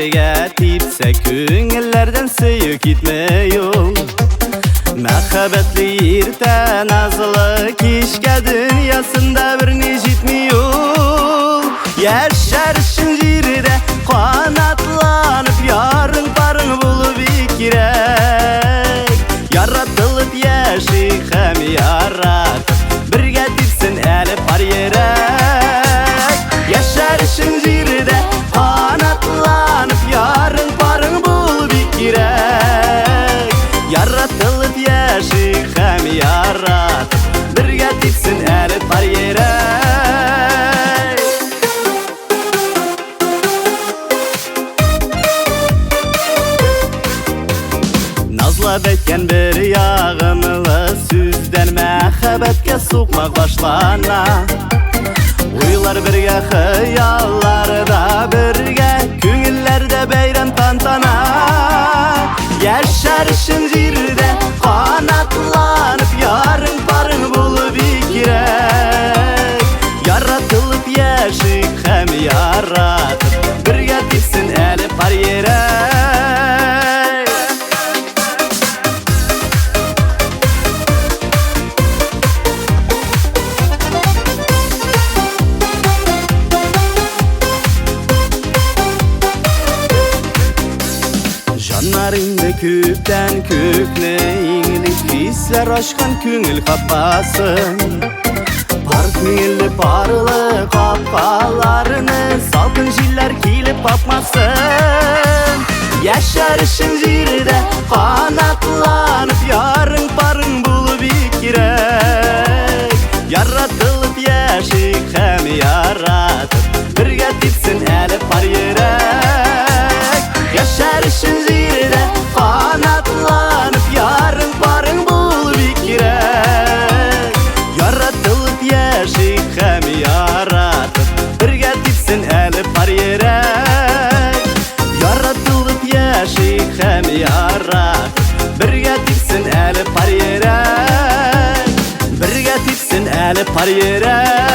Бергә типсә күңелләрдән сөю китми ул. Мәхәббәтле иртә, назлы кичкә дөньясында берни җитми ул. Яшәр өчен җирдә канатланып ярың парың булу бик кирәк. Яратылып яшик һәм яратып, бергә типсен әле пар йөрәк. Яшәр өчен җирдә канатланып ярың парың булу бик кирәк. Яратылып яшик һәм яратып, бергә типсен әле пар йөрәк. Назлап әйткән бер ягымлы сүздән мәхәббәткә сукмак башлана. Уйлар бергә, хыяллар да бергә, күңелләрдә бәйрәм тантана. Яшәр өчен җирдә канатланып ярың парың булу бик кирәк. Яратылып яшик һәм яратып, бергә типсен әле пар йөрәк. Җаннар инде күптән күкне иңли, хисләр ачкан күңел капкасын. Пар күңелле парлы капкаларны салкын җилләр килеп капмасын. Яшәр өчен җирдә канатланып ярың парың булу бик кирәк. Яратылып яшик һәм яратып, бергә типсен әле пар йөрәк. Яшәр өчен җирдә канатланып ярың парың булу бик кирәк. Яратылып яшик һәм яратып, бергә типсен әле пар йөрәк. Яратылып яшик һәм яратып, бергә типсен әле пар йөрәк. Бергә типсен әле пар йөрәк.